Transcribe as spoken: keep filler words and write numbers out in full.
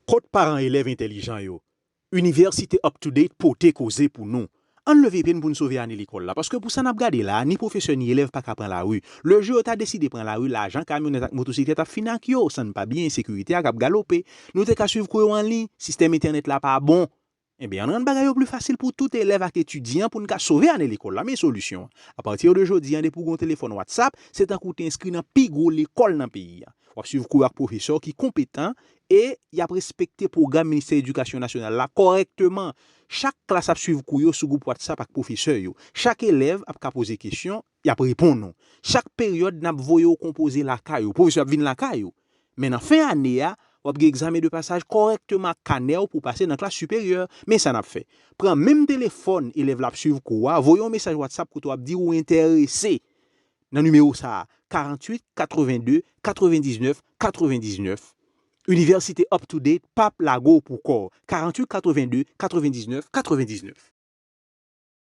Kot paran elèv entèlijan yo? Inivèsite Up to Date pote koze pou nou. Ann leve pye n pou n sove ane lekòl la, paske pou sa n ap gade la a, ni pwofesè ni elèv pa ka pran lari. Lè jou yo ta deside pran lari, lajan kamyonèt ak motosiklèt ap fin ak yo, san n pa bliye ensekirite a k ap galope. Nou te ka swiv kou yo an liy, sistèm entènèt la pa bon. Ebyen, ann rann bagay yo pli fasil pou tout elèv ak etidyan pou n ka sove ane lekòl la. Men solisyon an. Apati de jodi a, depi w gen yon telefòn WhatsApp, se tankou w te enskri nan pi gwo lekòl nan peyi a. W ap swiv kou yo ak pwofesè ki konpetan e y ap respekte pwogram Ministè Edikasyon Nasyonal la kòrèkteman. Chak klas ap swiv kou yo sou gwoup WhatsApp ak pwofesè yo. Chak elèv ap ka poze kesyon, y ap reponn ou. Chak peryòd, n ap voye w konpoze lakay ou. Pwofesè ap vin lakay ou. Men nan fen ane a, w ap gen egzamen de pasaj kòrèkteman ak kanè w pou w pase nan klas siperyè. Men sa n ap fè. Pran menm telefòn elèv la ap swiv kou a, voye yon mesaj WhatsApp kote w ap di ou enterese nan nimewo sa a, karanntuit katrevenndde katrevendiznèf katrevendiznèf. Inivèsite Up to Date p ap lage w pou kò w. Karanntuit katrevenndde katrevendiznèf katrevendiznèf.